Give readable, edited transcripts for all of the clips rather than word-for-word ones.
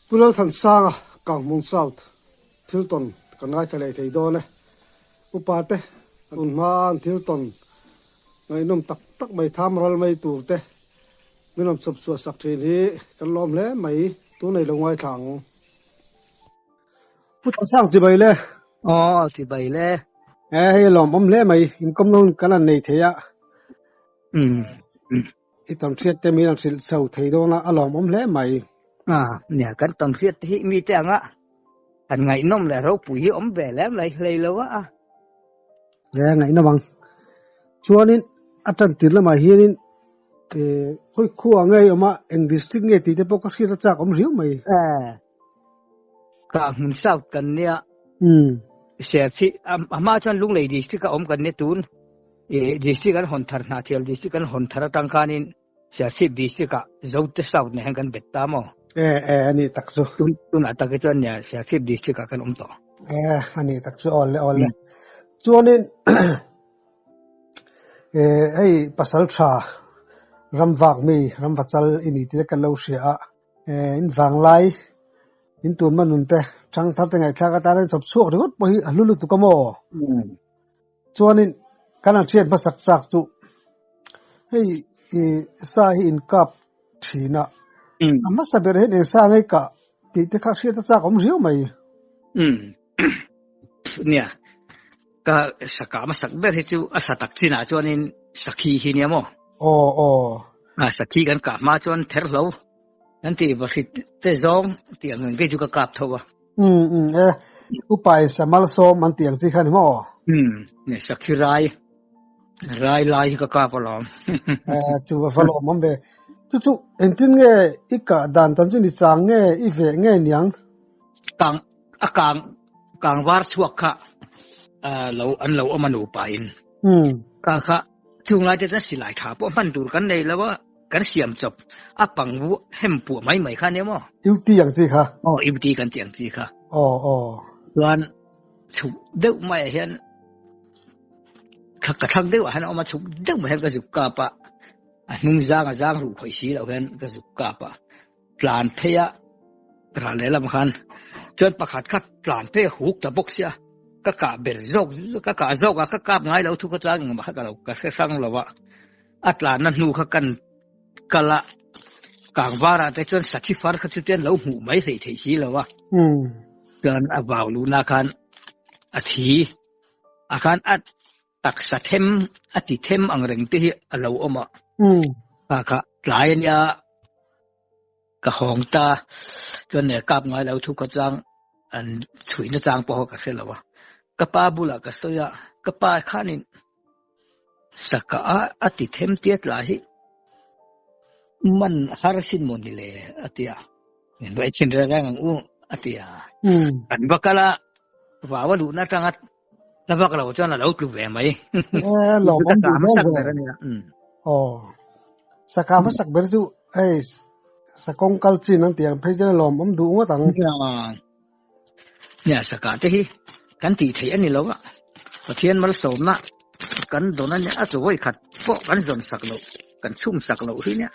Pu Lalthansanga, Kanghmun South, thil tawn kan ngaithla leh thei dawn e. Upa te tun hma an thil tawn ngaihnawm tak tak mai tham ral mai tur te min rawn chawp chhuah sak thin hi kan lawm hle mai, tun ei lo ngaithla ang. Pu Thansang chibai le. Aw chibai le. E hei lawmawm hle mai, inkawmna hun kan han nei thei a. Umm. I tawnhriat te min an hrilh chho thei dawn a, a lawmawm hle mai. A, nia, kan tawnhriat te hi mite anga han ngaihnawm leh ropui hi awm ve lem lai hlei lo a. E, ngaihnawm ang. Chuanin a tan tir lamah hianin e, khawi khua nge i awm a, eng district nge tih te pawh ka hriat a chak awm riau mai. E, ka hmun south kan nia. Umm. Serchhip, a hma chuan Lunglei district a awm kan nia tun. I district an hawn thar Hnahthial district an hawn thar atang khanin Serchhip district ah Zote South nen hian kan bet ta maw? E e a nih tak chu. Tun tunah tak hi chuan nia Serchhip district ah kan awm tawh. E a nih tak chu awl le awl le. Chuanin e hei pasal tha ramvak mi ramvachal i ni tih te kan lo hria a e in vanglai in tun hma nun te thangthar te ngaihthlak atan a chawp chhuak ringawt pawh hi a hlu lutuk a maw? Chuanin kan han hriat hmasak chak chu hei i sa hi in kap thin a, a hmasa ber hian eng sa ngei kah tih te kha hriat a chak awm riau mai. Umm nia ka sa kah hmasak ber hi chu a sa tak chinah chuanin sakhi hi nia maw? Aw aw. A sakhi kan kah hma chuan therhlo kan tih va hrit te zawng tih ang ang te chu ka kap tho a. Umm umm e, upa in samal sawm an tih ang chi kha ni maw? Umm, ne sakhi rai, rai lai hi ka kap alawm. E, chu va va lawm awm ve. Chu chu engtin nge i kah dan tan chu ni chang nge i veh nge niang? Kang, a kang, kang var chhuak kha lo an lo awm a nupa in. Umm. Ka kha chung lai te chuan silai tha pawh hman tur kan nei lo a. Kan siam chawp a pang vu hem puah mai mai kha nia maw? Uti ang chi kha. Aw, uti kan tih ang chi kha. Aw, aw. Chuan chhuk deuh maiah hian ka thlak deuhah hian a awm a, chhuk deuh mai hian ka zuk kap a, a hnung zang a zang ruh khawih si loh hian ka zuk kap a, tlan phei a ral lehlam khan chuan pakhat kha tlan phei a huk ta bawk sia, ka kah ber zawk ka kah zawk a, ka kap ngai lo thu kha chuan engmah kha ka lo ka hre hrang lo a. A tlanna hnu kha kan kal a, kangvarah te chuan sathi far kha chu te an lo hmuh mai hlei theih si lo a. Chuan a vau luhna khan a thi a khan a taksa them a ti them ang reng te hi a lo awm a. Kha kha tlai a nia ka hawng ta chuan ne kap ngai lo thu kha chang an chhuihna chang pawh ka hre lo a. Ka pa bulah ka sawi a, ka pa khanin Saka a a ti them tiat lah hi man har sin maw ni le a ti a, min va chhin reng reng ang u a ti a. Kan va kal a, vau a luhna atanga la vak lo chuan a lo tlu ve mai. E lawm awm duh dawn ve. Aw saka hmasak ber chu hei sakawng kal chin an tih ang phei chuan lawm awm duh ngawt ang. Nia saka te hi kan tih theih a ni lo a, Pathian malsawmna kan dawn a nia, a chu vawi khat pawh kan zawn sak loh, kan chhum sak loh hi nia.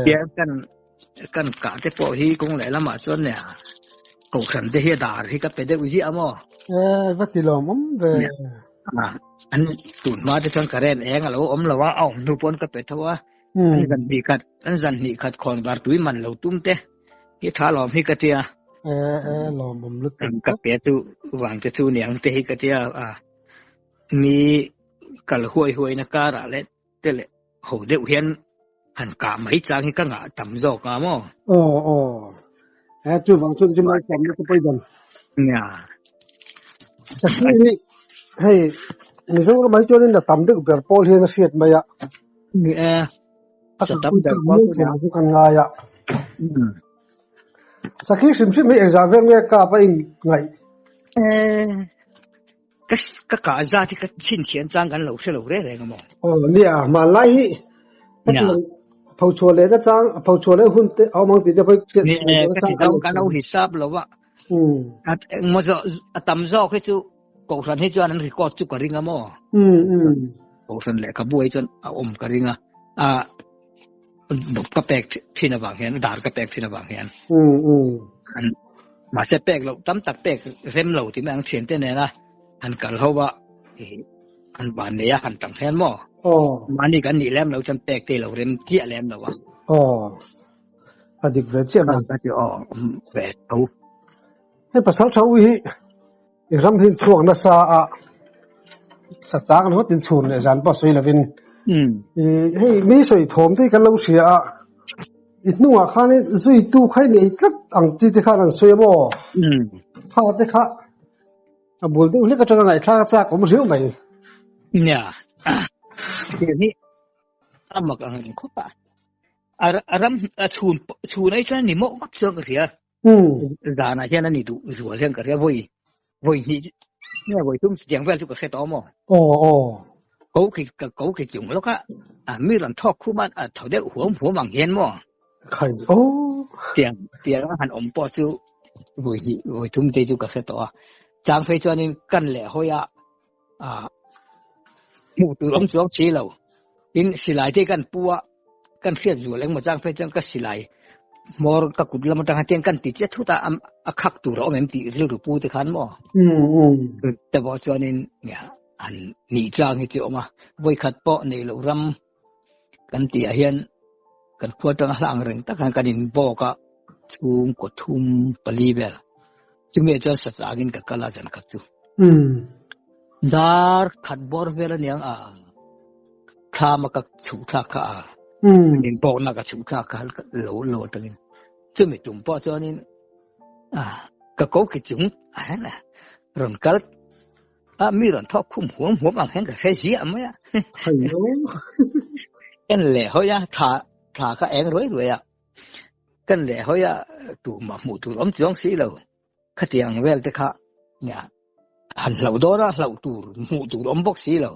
Tia kan kan kah te pawh hi kawng leh lamah chuan nia kohhran te hi a dar hi ka pe deuh ziah maw? E va ti lawm awm ve. An tun hma te chuan current eng a lo awm lo a, a awm hnu pawn ka pe tho a. An zan hnih khat, an zan hnih khat khawn var tui man lo tum te. Hi tha lawm hi ka tia. E e lawm awm lutuk. Ka pe chu wang te chu niang te hi ka tia a mi kal huai huai na kar ah le te le ho deuh hian han kah mai chang hi ka ngah tam zawk a maw. Aw aw. E chu wang chu chu mai tam na ka poi dan. Nia. Sakhi hi hei Mizoram ah hi chuan in la tam deuh ber pawl hian a hriat mai a. Ni e. A sakhi tam ber chu kan ngai a. Sakhi hrim hrim hi engzah vel nge kap a in ngaih? Ka ka kah zat hi ka chhinchhian chang kan lo hre lo reng reng a maw? Aw nia, hmanlai hi phochhuah leh na chang phochhuah leh hun te a awm ang tih te pawh Ni e, ka ti dang kan lo hisap lo a. Engmaw zawh a tam zawk hi chu Kohhran hi chuan an record chu ka ring a maw? Kohhran lehkhabu hi chuan a awm ka ring a. Bawp ka pek thin avang hian dar ka pek thin avang hian. Um um. An mahse pek loh tam tak pek rem lo tih mai ang thiante nena han kal ho a han van nei a han tang hian maw. Aw. Mahni kan nih lem lo chuan pek te lo rem chiah lem lo a. Aw. A dik ve chiah mai. Ka ti aw ve tho. Hei pasal tha ui hi i ram hin chhuak nasa a sa chang ringawt in chhun leh zan pawh sawi lovin hei mi sawi thawm te hi kan lo hria a i hnungah khanin zuitu kha i nei tlat ang chi te khan an sawi a maw kha te kha a bul deuh hlek atanga ngaihthlak a chak awm riau mai. Nia hi a mak ang reng khawp a a ram a chhun chhun ai chuan a ni mawh ngawt chuan ka hria. Zanah hian a ni duh zual hian ka hria vawi vawi hnih nge vawi thum chutiang vel chu ka hre tawh maw? Aw aw. Ko khi ka ko khi chung lawk a, a mi rawn thawk khum a, a thaw deuh huam huam ang hian maw? Khai aw. Tiang tiang a han awm pawh chu vawi hnih vawi thum te chu ka hre tawh a. Chang phei chuanin kan leh hawi a, a hmuh tur awm chuang si lo. Tin, silai te kan pu a, kan hriat zual engmaw chang phei chuan ka silai hmawr ka kut lam atang hian kan ti chiah thut a, a khak tur a awm em tih rilru pu te khan maw. Te pawh chuanin an nih chang hi chu a awm a, vawikhat pawh neih loh ram kan tih ah hian kan khua atanga hla ang reng tak hian kan inbawk a, chhungkaw thum pali vel. Chumi ah chuan sachangin ka kal a zan khat chu. Dar khat bawr vel aniang a thlam a ka chhuh thlak kha a inbawkna ka chhuh thlak kha lo lo atangin chumi tum pawh chuanin ka ko ki chung a hian rawn kal a mi rawn thawk khum huam huam ang hian ka hre ziah mai a. Kan leh hawi a thla thla kha eng ruai ruai a. Kan leh hawi a tumah hmuh tur awm chuang si lo. Khatiang vel te kha nia han hlauh dawn a hlauh tur hmuh tur awm bawk si lo.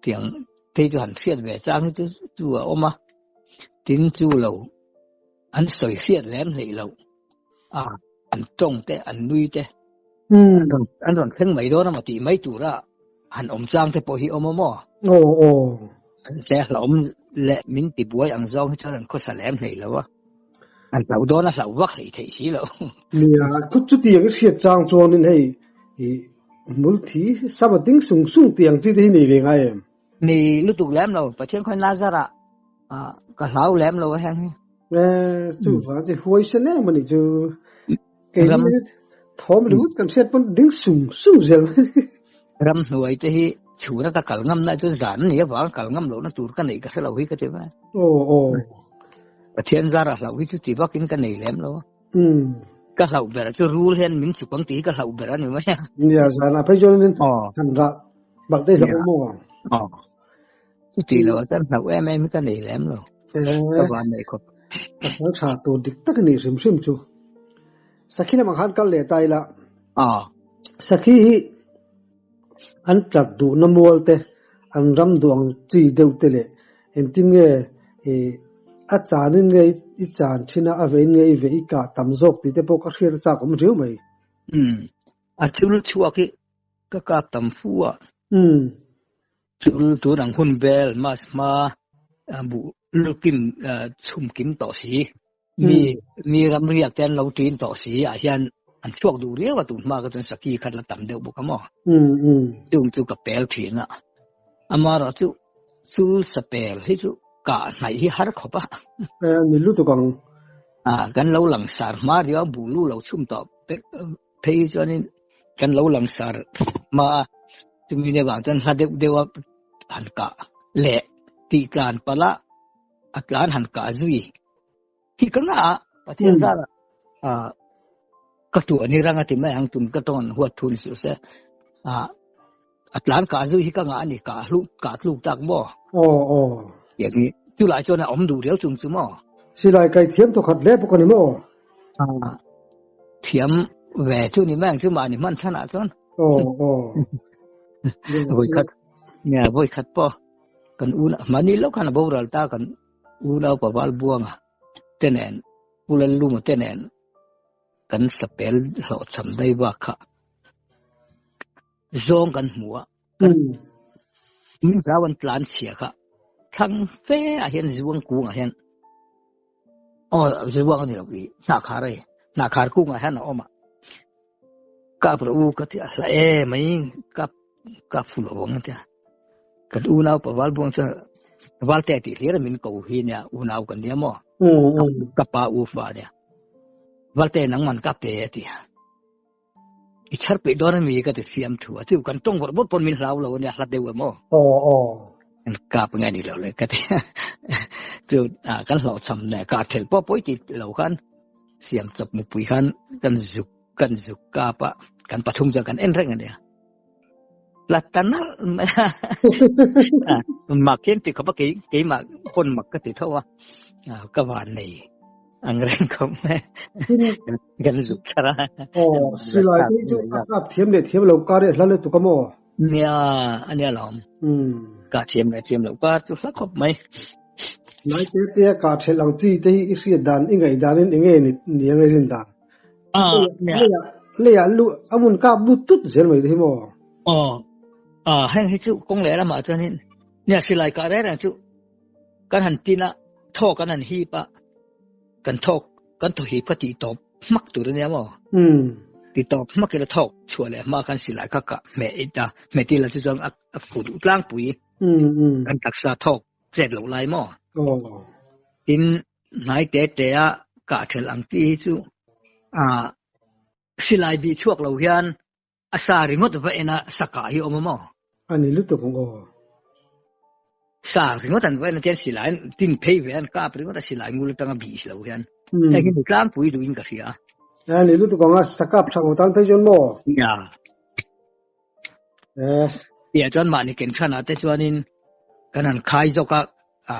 Tiang phei chu han hriat ve chang hi chu chu a awm a. Tin chu lo an sawi hriat lem hleih loh a an tawng te an nui te an rawn thleng mai dawn a maw tih mai tura han awm chang te pawh hi awm a maw? Aw aw. An che hlauhawm leh min ti buai ang zawng hi chuan an khawsa lem hlei lo a. An hlauh dawn a hlauh vak hlei theih si lo. Nia, khut chutiang i hriat chang chuanin hei i hmul thi sam a ding sung sung tih ang chi te hi nei ve ngai em? Nei lutuk lem lo, Pathian khawi Nazarah ka hlau lem lo a heng hi. Eh, chu vang chi huai sen em ani chu. Kei ni thawm ringawt kan hriat pawn ding sung sung zel mai. Ram hnuai te hi chhun a ka kal ngam na chuan zan ani avang kal ngam lohna tur ka neih ka hre lo hi ka ti mai. Aw aw. Pathian zara hlauh hi chu ti vakin ka nei lem lo a. Ka hlauh ber chu rul hian min chuk ang tih hi ka hlauh ber a ni mai a. Nia zan ah phei chuan han rah bak daih hlauh maw. Aw. Chuti lo ah chuan hlauh em em hi ka nei lem lo. Ka van nei khawp. Pasal tha tur dik tak a nih hrim hrim chu. Sakhi lamah khan kal leh ta ila. Sakhi hi an tlat duhna mual te, an ram duh ang chi deuh te leh engtin nge a chanin nge i chan thin a, a vein nge i veh i kah tam zawk tih te pawh ka hriat a chak awm riau mai. A thil chhuak hi ka kap tam fu a. Chul tun ang hun vel mas hma buh lukim chhum kim tawh si. Mi mi ram riak te an lo ṭin tawh si ah hian an chhuak duh riau a tun hma ka chuan saki khat la tam deuh bawk a maw. Chung chu ka pel ṭhin a. Amaherawh chu chul sa pel hi chu kah hnaih hi har khawp a. Ni lutuk ang. Kan lo langsar hma riau a buh lu lo chhum tawh phei hi chuanin kan lo langsar hma a, chumi nia vang chuan hla deuh deuh a han kah leh tih tlan palh a, a tlan han kah zui hi ka ngah a, Pathian zara ah ka tuah ni rang a ti mai ang tun ka tawn huat thun suh se ah a tlan kah zui hi ka ngah a ni kah hlu kah tluk tak maw? Aw aw. Tiang hi chulai chuan a awm duh riau chung chu maw? Silai kai thiam tawkhat hle bawk a ni maw? Ah thiam ve chu ni mai ang chu mahni hman chhan ah chuan. Aw aw. Vawi khat nia vawi khat pawh kan u mahni lo khan a boral ta kan unau paval buanga te nen Pu Lalluma te nen kan sapel hlawhchham daih bak kha zawng kan hmu a kan min hlau an tlan chhia kha thlang fe ah hian zuang kung ah hian. Aw zuang ani lo i hnahkhar ei hnahkhar kungah hian a awm a kap rawh u ka ti a hla e mai kap kap fu lo ang tia kan unau pa val buang chuan valte tih hlir min ko hi nia unau kan nia maw ka pa u fa nia valte nangman kap te a ti I chhar peih dawn ami ka ti fiam thu a chu kan tawng vawrh vawrh pawn min hlau lo ania hla deuh em aw. Aw aw. Kan kap nge ni lo le ka ti chu kan hlauh cham ne ka thel pawh pawi ti lo khan siam chawp mupui khan kan zuk kan zuk kap a kan pathum chuan kan en reng ania. La ta nal mai a mak hian ti khawp a kei keimah pawn mak ka ti tho a ka van nei. Ang reng khawp mai. Kan zuk thar a. Aw, silai te hi chu a kap thiam leh thiam lo kar hi a hla lutuk a maw? Nia, a nia lawm. Kah thiam leh thiam loh kar chu hla khawp mai. Lai te te a kah thelh ang chi te hi i hriat dan, i ngaih danin eng nge ni ang i rin dan? Ah, nia. Leiah, leiah lu, a hmun kap lut tut zel mai te hi maw? Aw, ah, heng hi chu kawng leh lamah chuanin, nia silai kah reng reng chu Kan han tin a, thaw kan han hip a, kan thawk kan thaw hip kha tih tawp hmak tur a nia maw? Tih tawp hmak ila thawk chhuah leh hma khan silai kha ka hmeh it a, hmeh ila chu chuan a fu duh tlangpui. Kan taksa thawk chet loh lai maw? Tin, hnai te te a kah thelh ang tih hi chu silai bih chhuak lo hian A sa ringawt va en a sa kah hi awm a maw? A ni lutuk ang aw. Sa ringawt an va en a tian silai an tin phei ve an kap ringawt a silai ngul atanga bih si lo hian. Heng hi ni tlangpui duhin ka hria a. A ni lutuk ang a sa kap tha ngo tan phei chuan maw? Nia. Eh. Tia chuan mahni ken than ah te chuanin kan han khai zawk a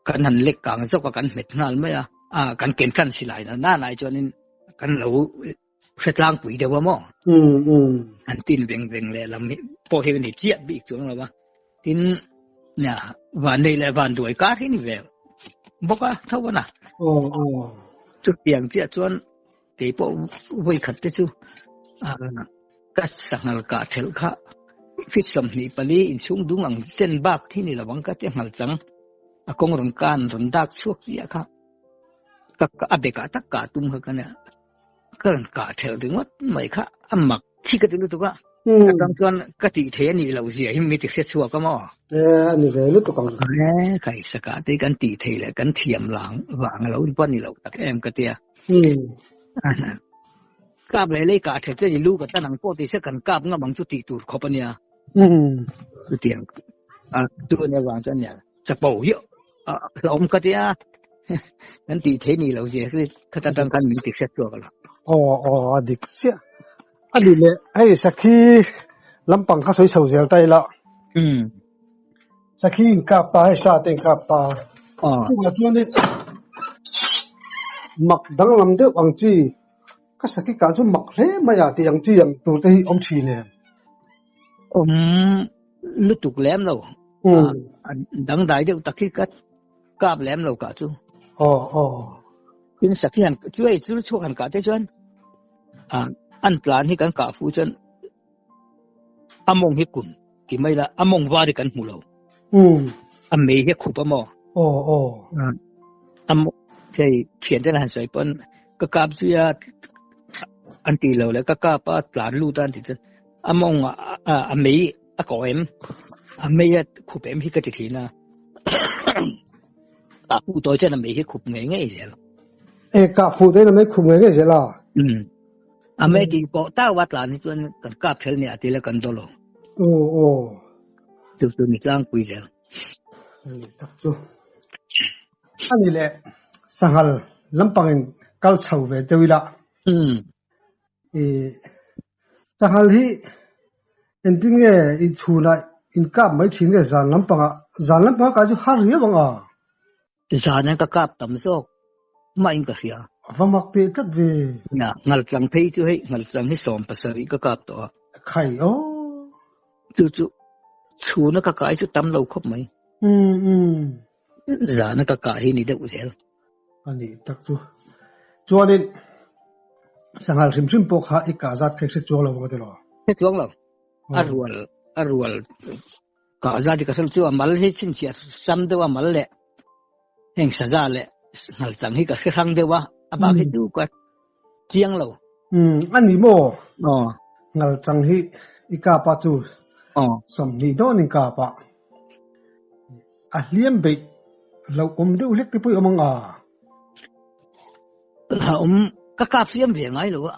kan han lek kang zawk a kan hmet nghal mai a, kan ken than silai na na lai chuanin kan lo Hre tlangpui deuh a maw? An tin veng veng leh lam hi pawh hi ka ni chiah bik chuang lo a. Tin, nia, van nei leh van duai kar hi ni ve bawk a tho a na. Chutiang chiah chuan kei pawh vawi khat te chu ka sanghal kah thelh kha feet 24 inchhung dung ang chen bak hi ni lo ang ka ti nghal chang. A kawng rawn kan rawn dak chhuak chiah kha ka a bekah tak kah tum kha ka nia. Ka rawn kah thelh ringawt mai kha a mak khi ka ti lutuk a. Atang chuan ka tih thei a nih loh zia hi mi ti hre chhuak a maw? E, a ni ve lutuk ang. E, kai saka te kan tih thei leh kan thiam lang vang a lo va ni lo tak em ka tia. Kap leh lei kah thelh te ni lu ka tan ang pawh ti se kan kap ngam ang chu tih tur khawp a nia. Chutiang a chu ania vang chuan nia. Chapo hi a hlauhawm ka tia kan tih thei ni lo zia hi khata tang khan min ti hriat chhuak a lo. Aw aw a dik chiah. A nih leh hei sakhi lampang kha sawi chho zel ta ila. Sakhi in kap ta hei sa te in kap ta. Chuvah chuanin mak danglam deuh ang chi ka sakhi kah chu mak hle mai a tih ang chi ang tur te hi awm thin em? Awm lutuk lem lo. Dangdai deuh tak hi ka kap lem lo kah chu. Aw aw. Tin sakhi han chu hei chu chhuak han kah te chuan an tlan hi kan kah fu chuan a mawng hi kun ti mai la a mawng var hi kan hmu lo. A mei hi a khup a maw? Aw aw. A hei thian ten han sawi pawn ka kap zui a an ti lo le ka kap a tlan lut a an ti chuan a mawng a mei A ko em? A mei a khup em hi ka ti thin a. Kah fuh tawi chuan a mei hi khup ngei ngei zel. E, kah fuh tawiin a mei khup ngei ngei zel a? Umm. A mei tih pawh tau a tlan hi chuan kan kap thel nia ti la kan daw lo. Aw, aw. Chu chu ni tlangpui zel. Ani tak chu. Ani leh sanghal lampangin kal chho ve deuh ila. Umm. I sanghal hi engtin nge i chhunah in kap mai thin nge zan lampangah zan lampangah kah chu har riau ang a? Zan hian ka kap tam zawk mahin ka hria. A va mak teh tlat ve. Nia, ngaltlang phei chu hei ngaltlang hi 17 ka kap tawh a. Khai aw. Chu chu chhuna ka kai chu tam lo khawp mai. Umm umm. Zana ka kah hi ni deuh zel. A nih tak chu. Chuanin sanghal hrim hrim pawh kha i kah zat kha i hre chuang lo ang a ti lo? Hre chuang lo. A rual a rual kah zat hi ka hre lo. Chu a mal hi chhinchhiah sam deuh a mal leh heng saza leh Ngal chang hi ka hre hrang deuh a, a bak hi chu ka chiang lo. Umm a ni maw? Ngal chang hi i kap a chu 20 dawn in kap a, a hliam beih lo awm deuh hlek te pawh i awm ang a? A awm, ka kap hliam ve ngai lo a.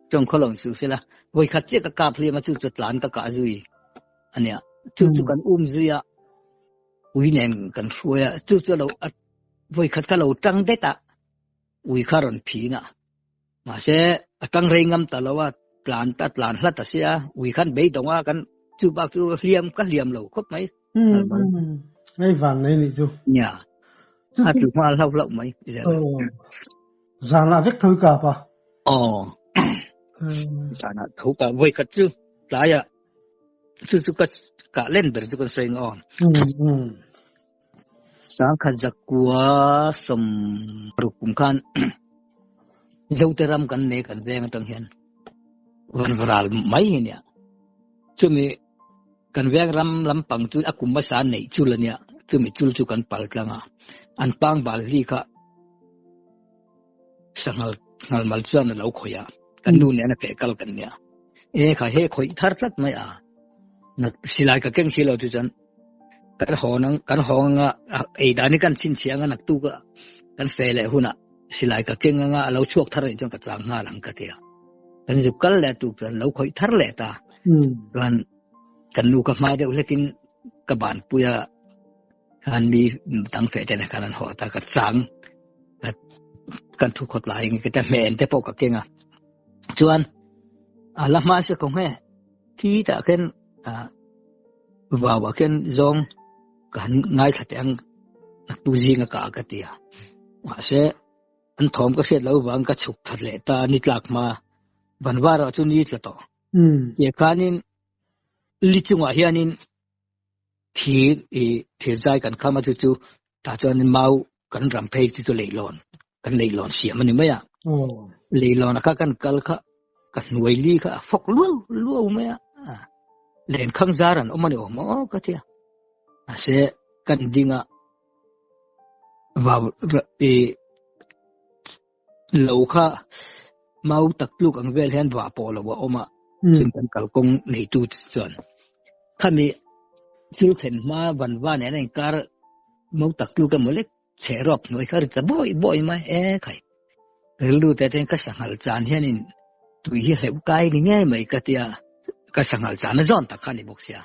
Chuan khaw lo insuh sela, vawikhat chiah ka kap hliam a chu chu tlan ka kah zui a nia. Chu chu kan um zui a. Ui nen kan hruai a, chu chu lo a vawi khat kha lo tang det a, ui kha rawn phin a, mahse a tang rei ngam ta lo a, tlan ta tlan hlat a sia, ui khan beidawng a kan chu bak chu hliam ka hliam lo khawp mai. Umm ei van nei nih chu. Nia, a tlu nghal hlauh hlauh mai. Zanah vek tho i kap a? Aw, zanah tho ka vawi khat chu tlaiah Chu chu ka kah len ber chu kan sawi ang aw. Sangkhat zakua 60 kum khan Zote ram kan nei kan veng atang hian vanvaral mai hi nia. Chumi kan veng ram lampang chu a kum hmasa neih chul ania. Chumi chul chu kan pal tlang a. An pang bal hli kha sanghal nghal mal chuan a lo khawih a. Kan nu nen a feh kal kan nia. E kha he khawih thar tlat mai a. Na silai ka keng si lo chu chuan kan hawn ang kan hawng anga ei dan hi kan chhinchhiah anga naktuk a kan fe leh hunah silai ka keng anga a lo chhuak thar anih chuan ka chang nghal ang ka ti a. Kan zuk kal leh tuk chuan lo khawih thar leh ta. Chuan kan nu ka hma deuh hlekin ka banpui a khan mi dang feh te nen khan an haw ta ka chang kan thu khawt lai nge ka hmen te pawh ka keng a. Chuan a la hma se kawng he thi tah khen vau ah khen zawng ka han ngaithla teh ang naktu zinga ka ka ti a. Mahse an thawm ka hriat loh vang ka chhuk that leh ta ni tlak hma van var ah chu ni tla tawh. Tiah khanin li chungah hianin thir i thir zai kan kham a chu chu tah chuan mau kan ram phei chu chu leihlawn kan leihlawn siam a ni mai a leihlawn a kha kan kal kha ka hnuai li kha a fawk luau luau mai a lenkhang zar an awm a ni awm aw ka tia mahse kan ding a vau i lo kha mau tak tluk ang vel hian vah pawh lo a awm a chun kan kalkawng neitu chuan khami thil thlen hma van va nen a inkar mau tak tluk emaw lek chhe rawp hnuai kha ri ta bawi bawi mai e khai rilru te ten ka sanghal chan hianin tui hi hleuh kai ni ngei mai ka tia ka sanghal chan a zawn tak kha ni bawk sia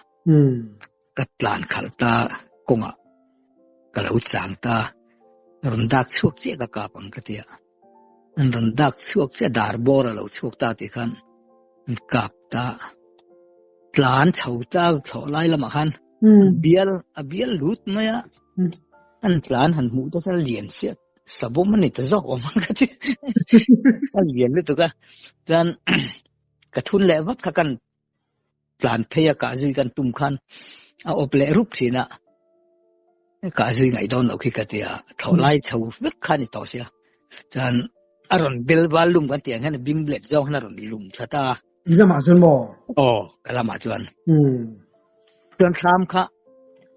ka tlan khalh ta kawngah ka lo chang ta rawn dak chhuak chiah ka kap ang ka tia an rawn dak chhuak chiah dar bawr a lo chhuak ta tih khan an kap ta tlan chho ta thlawh lai lamah khan bial a bial lut mai a an tlan han hmuh te khan lian chiah sabawm a ni ta zawk awm ang ka ti a lian lutuk a chuan ka thun leh vat kha kan tlan phei a kah zui kan tum khan a awp leh rup thin a kah zui ngaih dawn loh khi ka ti a thlawh lai chho vek kha ni tawh sia chuan a rawn bel val lum kan tih ang hian a bing let zawng hian a rawn lum thla ta I lamah chuan maw? Aw, ka lamah chuan. Chuan thlam kha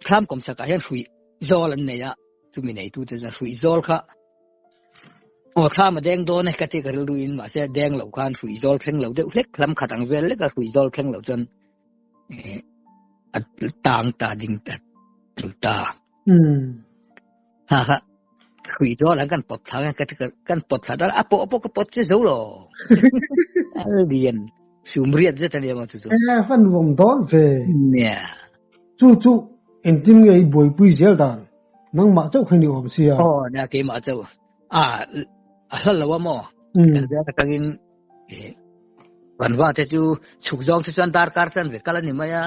thlam kawm sakah hian hrui zawl an nei a chumi neitute chuan hrui zawl kha Aw thlam a deng dawn e ka ti ka rilru in mahse deng loh khan hrui zawl thleng lo deuh hlek hlam khat ang vel lek a hrui zawl thleng loh chuan a tang ta ding ta tlu ta. Ha ha hrui zawl an kan pawt thla ka ti kan pawt thla a pawh pawh ka pawt che zo lo. A lian sum riat zet a nia maw chu chu. E van nuam dawn ve. Nia. Chu chu engtin nge i buaipui zel dan? Nangmah chauh kha ni awm sia. Aw, nia keimah chauh. A, a hla lo a maw? Kan veng atangin vanva te chu chhuk zawng te chuan darkar chan ve kal a ni mai a.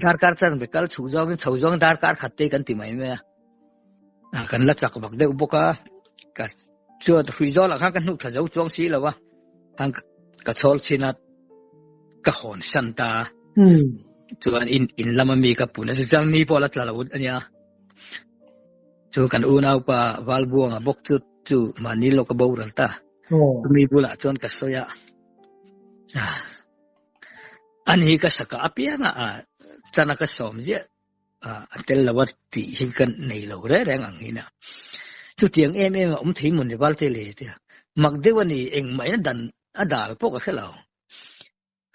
Darkar chan ve kal chhuk zawngin chho zawng darkar khat te kan ti mai mai a. Kan la chak vak deuh bawk a. Ka chuan hrui zawl ah khan ka hnuk tha zo chuang si lo a. Khan ka chhawl chin a ka hawn san ta. Chuan in in lama mi ka pun a chu chuan ni pawh la tla lo a nia. Chu kan unaupa Valbuanga bawk chu chu mahni lawk a boral ta. Chumi bulah chuan ka sawi a. Ani ka saka apianga a chana ka sawm ziah a tel lo a tih hi ka nei lo reng reng ang hi na. Chutiang em em a awm thei maw ni Valte le tia. Mak deuh a ni, engmah in a dan a dal pawh ka hre lo.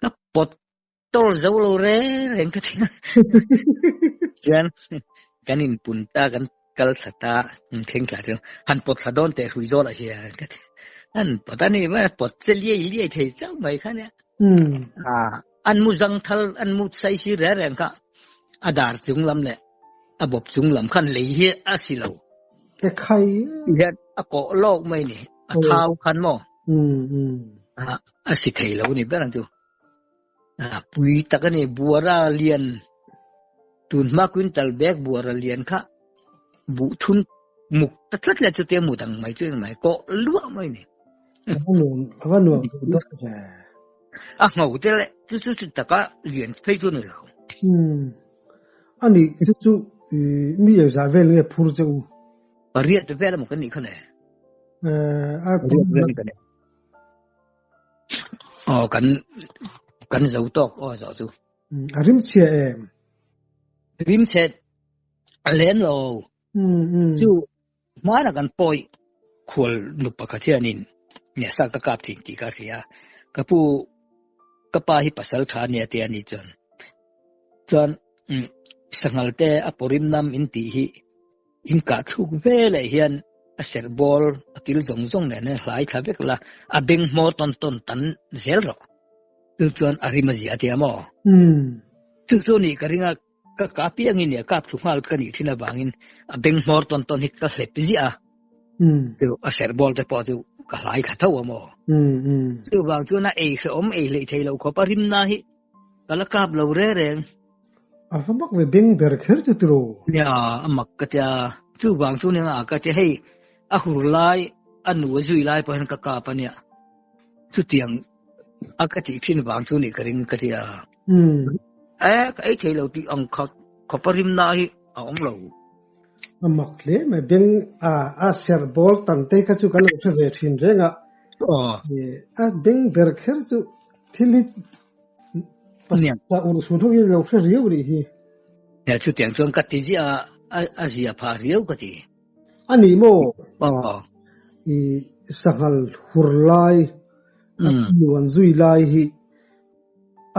Ka pawt tawr zo lo reng reng ka ti a. Chuan kan inpun ta, kan kal thla ta, thleng thla chu han pawt thla dawn teh hrui zawlah hian ka ti. An pawt a ni mai, pawt che liai liai thei chauh mai kha nia. An mu zang thal, an mu sai si reng reng kha a dar chung lam leh a bawp chung lam khan lei hi a si lo. E khai. Hian a kawh lawk mai ni, a thau khan maw? A si thei lo ni ber ang chu. Pui tak a ni, buara lian tun hma quintal bag buara lian kha buh thun muk ta tlat leh chutia mu dang mai chu engmah kawh luah mai ni. A va nuam duh deuh ve. A ngho te leh chu chu chu taka lian phei chu ni lo. A nih chu chu mi engzah vel nge phur che u? Pariat vel emaw kan nih kha le. Pariat vel kan ni. Aw kan kan zo tawk aw zo chu. A rim chhia em? Rim chhe a lem lo. Chu hmana kan pawi khual nu pakhat hianin nia sa ka kap thin tih ka hria. Ka pu ka pa hi pasal tha ania tia ni chuan. Chuan sanghal te a pawrim nam in tih hi In kah thluk ve leh hian a serh ball a kil zawng zawng nen hian hlai thla vek la, a beng hmawr tawn tawn tan zel rawh. Chu chuan a rim a zia tia maw? Chu chu nih ka ring a, ka kah piangin nia kap thlu nghal ka nih thin avangin a beng hmawr tawn tawn hi ka hlep ziah a, chu a serh ball te pawh chu ka hlai thla tho a maw? Chuvang chuan a ei hrehawm ei hleih thei lo khawp a rimna hi ka la kap lo reng reng. A va mak ve beng ber kher chu tiraw? Nia, a mak ka tia. Chuvang chu nia ka tia hei a hur lai a nu a zui lai pawh hian ka kap a nia. Chutiang a ka tih thin vang chu nih ka ring ka tia. E ka ei thei lo tih ang kha khawp a rimna hi a awm lo. A mak hle mai beng a a serh bawl tan te kha chu kan lo hre ve thin reng a. A beng ber kher chu thil hi Pastor ur chhun ho hian lo hre riau rih hi. He chutiang chuan ka ti ziah a, a zia phah riau ka ti. A ni maw? Aw. I sanghal hur lai, a nuan zui lai hi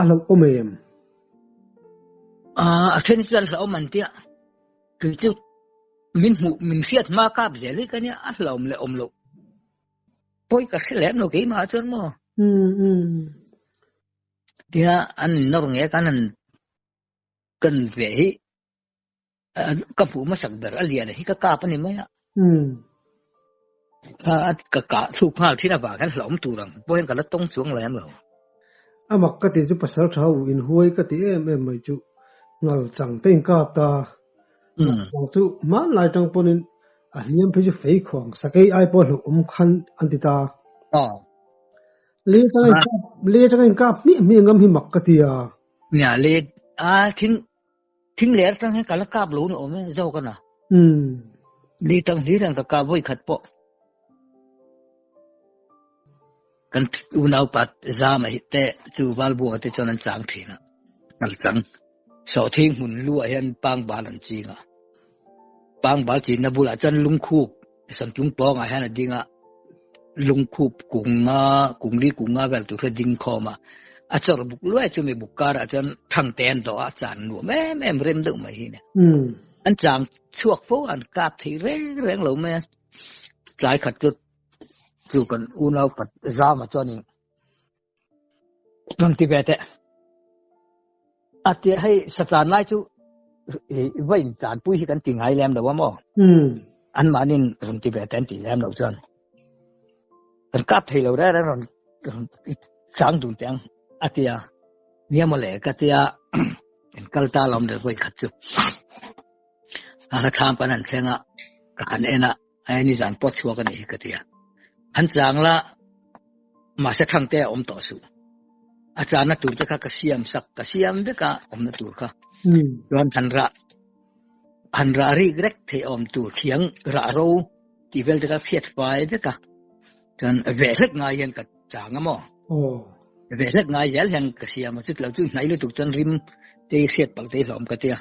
a hlauhawm em? A then chuan hlauhawm an tia. Kei chu min hmuh, min hriat hma kap zel hi ka nia, a hlauhawm leh awm loh. Pawi ka hre lem lo keimah chuan maw? Tia an nawr nge kan han kan ve hi ka hmuh hmasak ber a lian hi ka kap a ni mai a. Ka kah thluk nghal thin avang hian hlauhawm tur ang pawh hian ka la tawng chuang lem lo. A mak ka ti chu pasal tha u inhuai ka ti em em mai chu ngal chang te in kap ta. Ngal chang chu hmanlai tang pawhin A hliam phei chu fei khuang sakei ai pawh hlauhawm khan an ti ta. Le atanga in kap le atanga in kap hmiah hmiah ngam hi mak ka ti a. Nia le a thing thing ler atang hian ka la kap lo ni awm e zawk a na. Le tang hlir hian ka kap vawi khat pawh. Kan unaupa zama hi te chu valbuanga te chuan an chang thin a. An chang. Sawhthing hmun lu ah hian pangbal an ching a. Pangbal chinna bulah chuan lungkhup Samtlung pawng ah hian a ding a, lungkhup kung nga kung li kung nga vel tur hi a ding khawm a. A chawrh buk luai chu mi buk karah chuan thangte an dawh a, a chan nuam em em rem deuh mai hi ni. An chang chhuak fo a, an kap thei reng reng lo mai a. Tlai khat chu chu kan unau pat zama chuanin Rawn ti ve teh. A tia hei satlan lai chu va in tlan pui hi kan ti ngai lem lo a maw? An mahnin rawn ti ve teh an ti lem lo chuan kan kap thei lo reng reng rawn chang dun teh ang a tia. Nia maw le ka tia kan kal ta lawm le vawi khat chu. A ka thlam kan han thleng a, ka han en a. Hei nizan pawh chhuak a nih hi ka ti a. Han chang la, mahse thangte a awm tawh suh. A channa tur te kha ka siam sak, ka siam vek a awmna tur kha. Chuan han rah, han rah rik rek theih awm tur thiang rah ro tih vel te kha hriat fai vek a. Chuan ve hlek ngai hian ka chang a maw? Ve hlek ngai zel hian ka siam a, chutilo chu hnai lutuk chuan rim te hi hriat palh te hi hlawm ka ti a.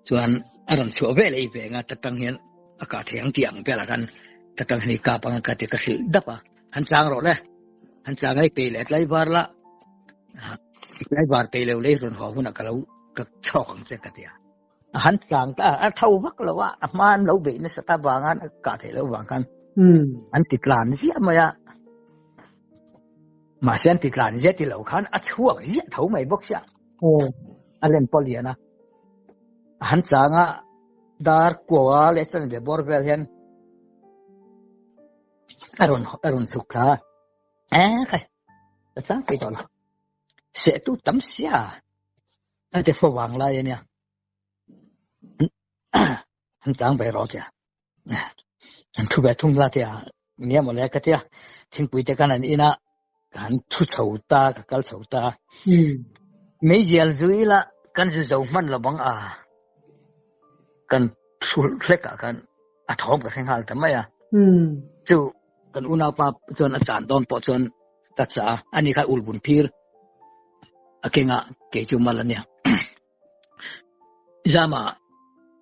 Chuan a rawn chhuah ve leh i veng a, ta tang hian. a kah thei ang tih ang velah khan ka tang hian i kap ang a ka ti ka hrilh dap a, han chang rawh le, han chang a i peih leh tlaivar la, tlaivar peih lo lei rawn haw hunah ka lo ka chhawk ang che ka ti a. A han chang ta a, a tho vak lo a, a hma an lo beih nasat avanga a kah theih loh vang khan an ti tlan ziah mai a. Mahse an ti tlan ziah ti lo khan a chhuak ziah tho mai bawk sia. A len pawh lian a. A han chang a, dar kua leh chanve bawr vel hian a rawn a rawn chhuk thla a. E khai, ka chang thei tawh lo. Seh tu tam sia. A ti fo vang lai a nia. An chang ve rawh tia. An thu ve thung la tia. Nia mawle ka tia. Thingpui te khan an in a. Ka han thu chho ta, ka kal chho ta. Meizial zu ila kan zu zo hman lo bang a. Kan thu hlek ah khan a thawm ka hre nghal ta mai a. Chu kan unaupa chuan a chan dawn pawh chuan ka chah a, ani kha ulbun phir a kengah kei chu mal a nia. Zama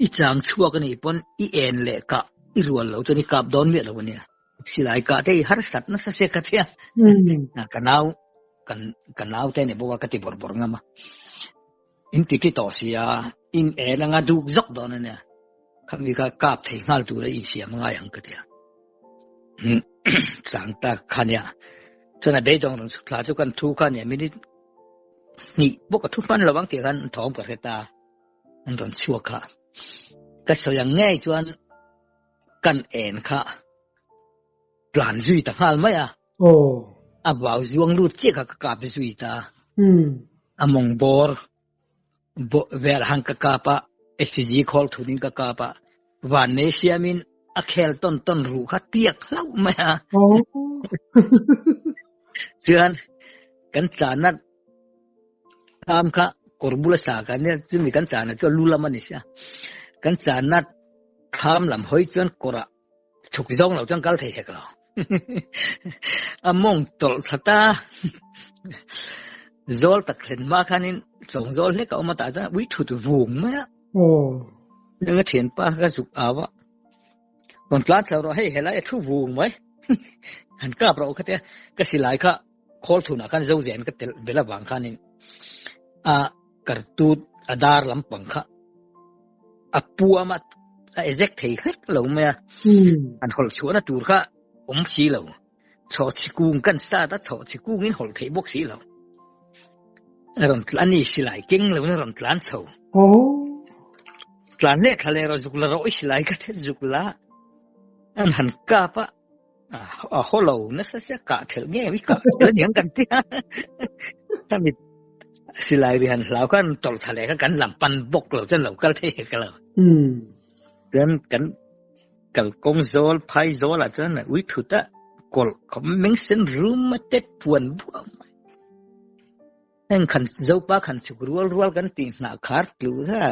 i chang chhuak a nih pawn i en leh kah i rual lo chuan i kap dawn miah lo a nia. Silai kah te i harsat nasa se ka tia. Ka nau kan ka nau te ni bawk a ka ti bawrh bawrh ngam a. In ti ti tawh sia in en anga duk zawk dawn a nia. Khami kha kap thei nghal tura insiam a ngai ang ka tia. Chang ta kha nia. Chuan a beidawng rawn chhuk thla chu kan thu kha nia minute hnih bawk a thu hman lo ang tih khan an thawm ka hre ta. An rawn chhuak kha. Ka sawi ang ngei chuan kan en kha tlan zui ta nghal mai a. A vau zuang lut chiah kha ka kap zui ta. A mawng bawr vel han ka kap a, SCG khawl thunin ka kap a, van nei siamin a khel tawn tawn ruh kha tiak hlauh mai a. Chuan kan tlanna tham kha kawr bula sa kan nia, chumi kan tlanna chu a lu lam a ni sia. Kan tlanna tham lam hawi chuan kawrah chhuk zawng lo chuan kal thei hek lo. A mawng tawlh thla ta. Zawl tak thlen hma khanin chawng zawl hlek a awm a tah chuan ui thut vung mai a. Nanga thianpa ka zuk au a. Rawn tlan thla rawh hei helai a thu vung mai. Han kap rawh kha tia ka silai kha khawl thunah khan zo zen ka telh bel avang khanin a kartut a dar lampang kha a puam a a ezek thei hlek lo mai a. An hawlh chhuahna tur kha awm si lo. Chhawhchhi kung kan sat a, chhawhchhi kungin hawlh theih bawk si lo. A rawn tlan ni silai keng lo in a rawn tlan chho. Tlan leh thla leh rawh zuk la rawh i silai ka thet zuk la. An han kap a, a haw lo nasa sia kah thelh nge i kah thelh aniang kan ti a. Khami silai ri han hlau khan tawlh thla leh kha kan lam pan bawk lo chuan lo kal thei hek lo. Chuan kan Kalkawng zawl phai zawlah chuan a ui thut a, kawlh khawp meng sen rum a te puan buah mai. Heng khan Zopa khan chhuk rual rual kan tih hnah khar tlu kha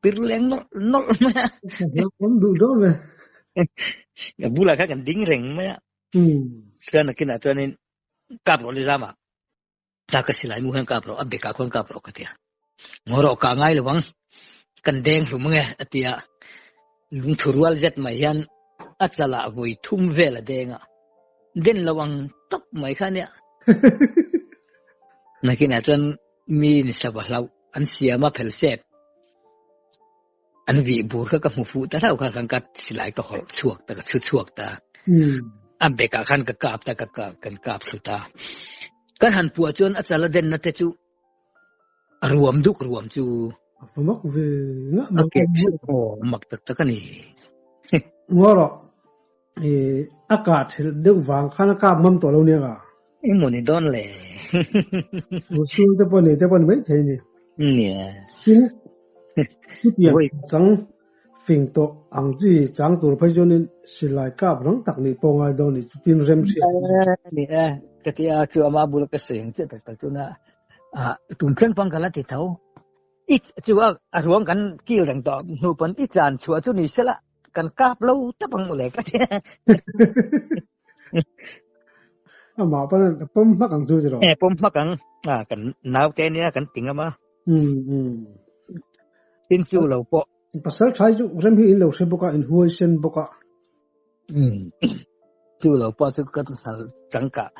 pir leng nawlh nawlh mai a. Awm duh dawn ve. A bulah khan kan ding reng mai a. Chuan nakinah chuanin kap rawh le zama. Ta ka silai mu hian kap rawh, a bekah khuan kap rawh ka ti a. Ngaw rawh ka ngai lo ang, kan deng hlum ange a ti a. Lungthu rual zet mai hian a chalah vawi thum vel a deng a. Den lo ang tawp mai kha nia. Nakinah chuan mi ni sava hlauh an siam a phel sep. An vih bur kha ka hmu fuh ta hlauh kha khan ka silai ka hawlh chhuak ta ka chhu chhuak ta. A bekah khan ka kap ta ka kap kan kap thlu ta. Kan han puah chuan a chala denna te chu a ruam duk ruam chu. A fa mak ve nga mak. A ke aw mak tak tak a ni. Ngaw rawh a kah thelh deuh vang khan a kap mam tawh lo nia ka. Engmaw ni dawn le. Sul te pawh nei te pawh ni mai thei ni. Nia. Tin, chutiang chang fing tawh ang chi chang tur phei chuanin silai kap rang tak nih pawh ngai dawn ni chutin rem hriat. Ni e, ka ti a chu ama bula ka sawi ang chiah tak tak chuna tun thleng pang ka la ti tho. I chu a ruang kan kil reng tawh hnu pawn i tlan chhuah chu ni sela kan kap lo tap ang mawle ka ti. Amah pawn a pawm hmak ang chu tiraw? E pawm hmak ang. A kan naute nia kan ti ngam a. Um um. Tin chu lo pawh. Pasal tha hi chu rem hi in lo hre bawk a, in huaisen bawk a. Chu lo pawh chu ka hnal changkah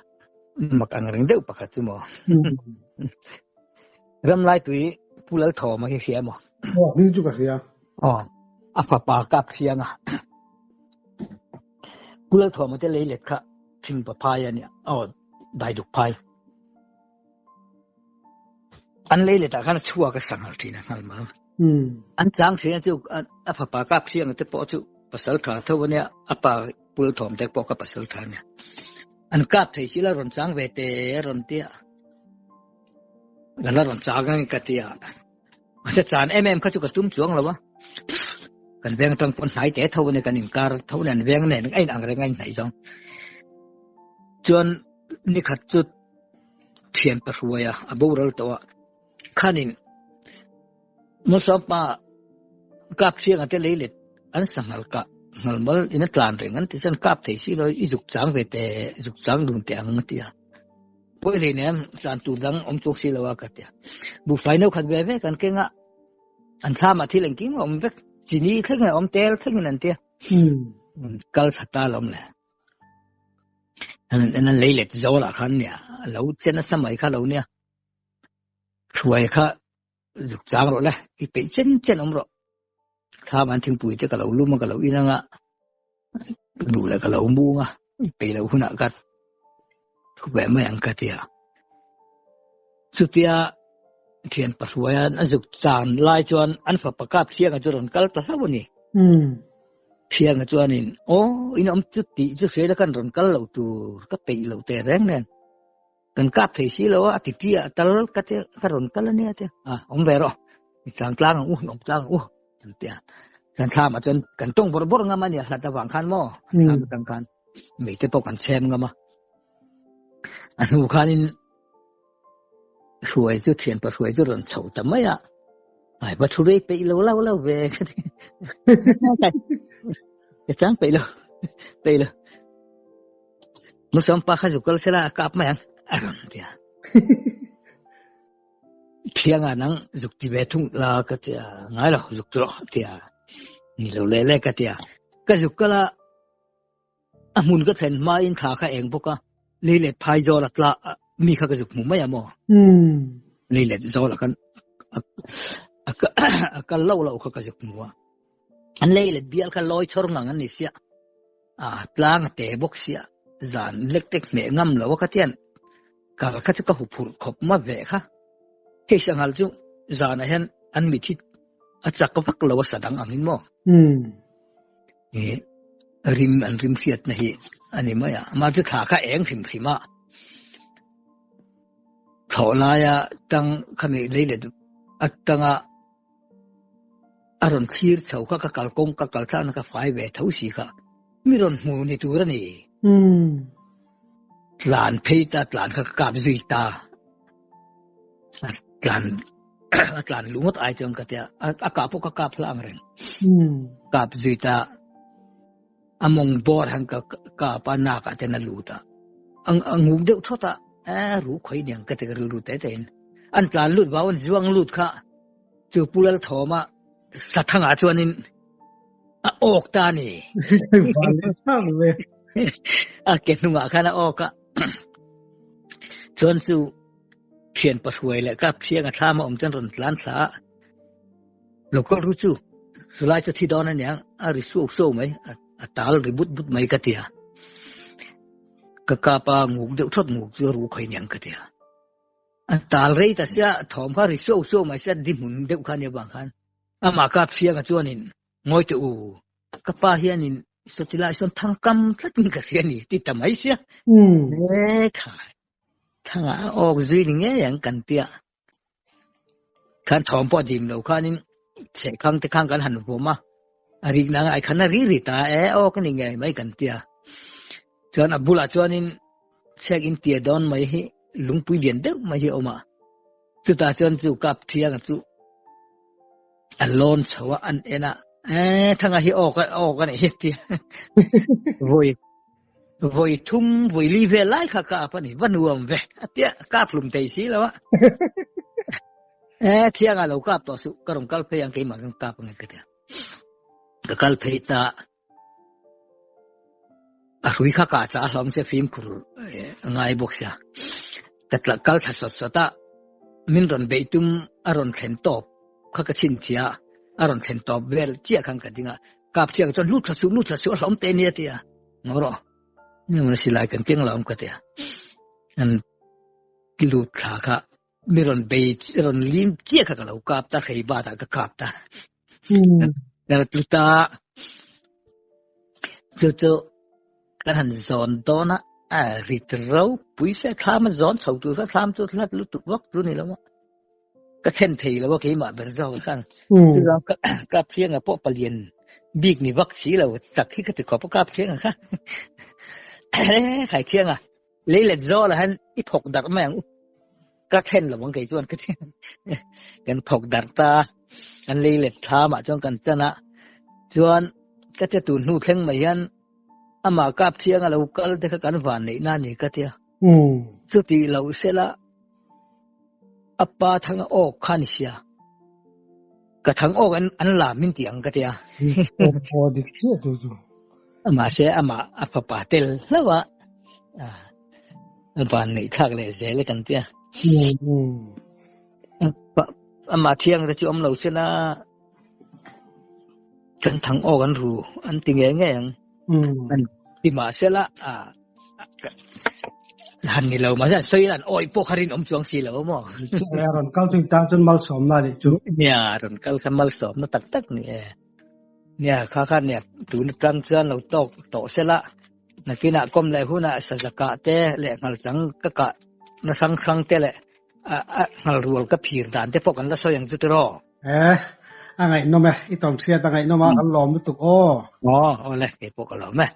mak ang reng deuh pakhat chu maw. Ram lai tui Pu Lalthawma hi hria maw? Aw, hming chu ka hria. Aw, a fapa kap hriang a. Pu Lalthawma te lei let kha Thingpa phai a nia, aw, Daiduk phai. An lei letah khan a chhuak a sanghal thin a nghal mal. An chang thin a chu a fapa kap hriang te pawh chu pasal tha tho a nia, a pa Pu Lalthawma te pawh kha pasal tha a nia. An kap thei si la rawn chang ve te a rawn ti a. Ka la rawn chang ang ka ti a. Mahse chan em em kha chu ka tum chuang lo a. Kan veng atang pawn hnai te tho a nia, kan inkar tho a nia, an veng nen a inang reng a inhnaih zawng. Chuan nikhat chu thian pa hruai a, a boral tawh a. Khanin Mawsawpa kap thianga te lei let an sanghal kah nghal mal in a tlan reng an ti chuan kap thei si lo i zuk chang ve te zuk chang dun teh ang a ti a. Pawi hlei nem tlan tur dang awm tuk si lo a ka ti a. Buhfai no khat ve ve kan keng a, an thlam ah thil engkim a awm vek, chini thlengin a awm, tel thlengin an ti a. Kal thla ta lo awm le. An an lei let zo lah khan nia, lo chen nasa mai kha lo nia. Hruai kha zuk chang rawh le, i peih chen chen awm rawh. Thlam an thingpui te ka lo lum a, ka lo in anga, duh leh ka lo mung a, i peih loh hunah ka thu ve mai ang ka ti a. Chutia thian pahruaia a zuk chan lai chuan an fapa kap thianga chu rawn kal ta hlauh a ni. Thianga chuanin, Aw, in awm chu tih chu hria ila kan rawn kal lo tur ka peih lo teh reng nen. Kan kap thei si lo a, a ti tia tal ka ti ka rawn kal a nia tia. A, awm ve rawh, i chang tlang ang u, i awm tlang ang u, an ti a. Chuan thlamah chuan kan tawng bawrh bawrh ngam a nia hlat avang khan maw, thlam atang khan mei te pawh kan chhem ngam a. A hnu khanin hruai chu thianpa hruai chu rawn chho ta mai a, ai va thu rei peih lo lo lo ve ka ti. Ka chang peih lo, peih lo. Musawm pa kha zuk kal sela a kap mai ang a rawn ti a. Thianga nang zuk ti ve thung la ka ti a, ngai lo zuk tu rawh a ti a, ni lo le le ka ti a. Ka zuk kal a, a hmun ka thlen hmain thla kha eng bawk a, lei let phai zawl a tla mi kha ka zuk hmu mai a maw. Lei let zawl a kan a kal lo lo kha ka zuk hmu a. An lei let bial kha lawi chhawr ngang an ni sia. A tlang a te bawk sia, zan lek tek hmeh ngam lo a khatian kal kha chu ka hu phurh khawp ma ve kha. Hei sanghal chu zanah hian an mit hi a chak vak lo a sa dang angin maw? Rim an rim hriatna hi a ni mai a, amah chu thla kha eng hrim hrim a, thlawh laia tang khami lei let atanga A rawn thlir chho kha ka kalkawng ka kal thlakna ka fai ve tho si kha mi rawn hmu ni tur a ni. Tlan phei ta tlan kha ka kap zui ta. A tlan a tlan lu ngawt ai chuan ka tia a kah pawh ka kap hla ang reng. Kap zui ta a mawng bawr han ka kap a nak ah ten a lut a. A nguk deuh thawt a e ru khawi niang ka ti ka rilru te te in. An tlan lut vau an zuang lut kha Chu Pu Lalthawma Sathangah chuanin a awk ta a ni. A ke hnungah khan a awk a. Chuan chu thian pahruai leh kap thiang a thlam a awm chuan rawn tlan thla a. Lokal ru chu chulai chu thi dawn a niang a ri suau suau mai a tal ri but but mai ka ti a. Ka kap a nguk deuh thawt nguk chu a ru khawi niang ka ti a. A tal rei ta sia, thawm kha ri suau suau mai sia, di hmun deuh kha nia vang khan. Amah kap thianga chuanin, Ngawi teh u, ka pa hianin sawti lai sawn thang kam tlatin ka hria ni ti ta mai sia. E kha, thangah a awk zui ni ngei ang kan tia. Khan thawm pawh dim lo khanin sehkhang te khan kan han vawm a, a rik na ngai khan a ri ri ta e awk a ni ngei mai kan tia. Chuan a bulah chuanin chhiak in tia dawn mai hi lungpui lian deuh mai hi a awm a, chutah chuan chu kap thianga chu a lawn chho a, an en a, e thanga hi awk a awk a nih hi tia vawi vawi thum vawi li vel lai kha kap a ni va nuam ve a tia kap hlum thei si lo a e thianga lo kap tawh suh ka rawn kal phei ang keimah chuan kap ang ka tia. Ka kal phei ta a hrui kha ka cha hlawm se fimkhur ngai bawk sia. Ka tla kal thla sawt sawt a, min rawn beih tum a rawn thlen tawp kha ka chhinchhiah a, a rawn thlen tawp vel chiah khan ka ding a, kap chiah ka chuan lut thla suh lut thla suh a hlawm te nia ti a, ngaw rawh ni silai kan keng lo ang ka ti a, an lut thla kha mi rawn bei rawn lim chiah kha ka lo kap ta hrei bat ah ka kap ta ta chu chu kan han zawn dawn a a rit ro pui se thlam a zawn chho tur kha thlam chu hlat lutuk vak chu ni lo a ka then thei lo a keimah ber zawk khan chu ka kap thianga pawh palian bik ni vak si lo chak hi ka ti khawp a kap thianga kha khai thianga Leilet zawlah hian i phawk darh mai ang u. Ka then lo ang kei chuan ka ti. Kan phawk darh ta a, kan leilet thlamah chuan kan chan a. Chuan ka tia tun hnu thleng mai hian amah kap thiang a lo kal te kha kan van neih na a ni ka tia. Chuti lo sela a pa thang a awk kha ni sia. Ka thang awk an an la min ti ang ka tia. Aw dik chiah chu chu. Mahse amah a fapa tel hlauh a, a van neih thlak leh zel e kan tia. Amah thiang te chu awm lo sela kan thang awk an ru an ti ngei ngei ang. An ti mahsela han ni lo mahse an sawi an awih pawh kha rinawm chuang si lo maw. Rawn kal chu i tan chuan malsawmna a nih chu. Nia rawn kal kha malsawmna tak tak ni e. Nia kha kha nia tun atang chuan lo tawk tawh sela nakinah kawm leh hunah sazakah te leh nghalchang ka kah na hrang hrang te leh a nghalrual ka phir dan te pawh kan la sawi ang chu tiraw. E, a ngaihnawm e, i tawn hriat a ngaihnawm a, kan lawm lutuk aw. Aw, awle, keipawh ka lawm e.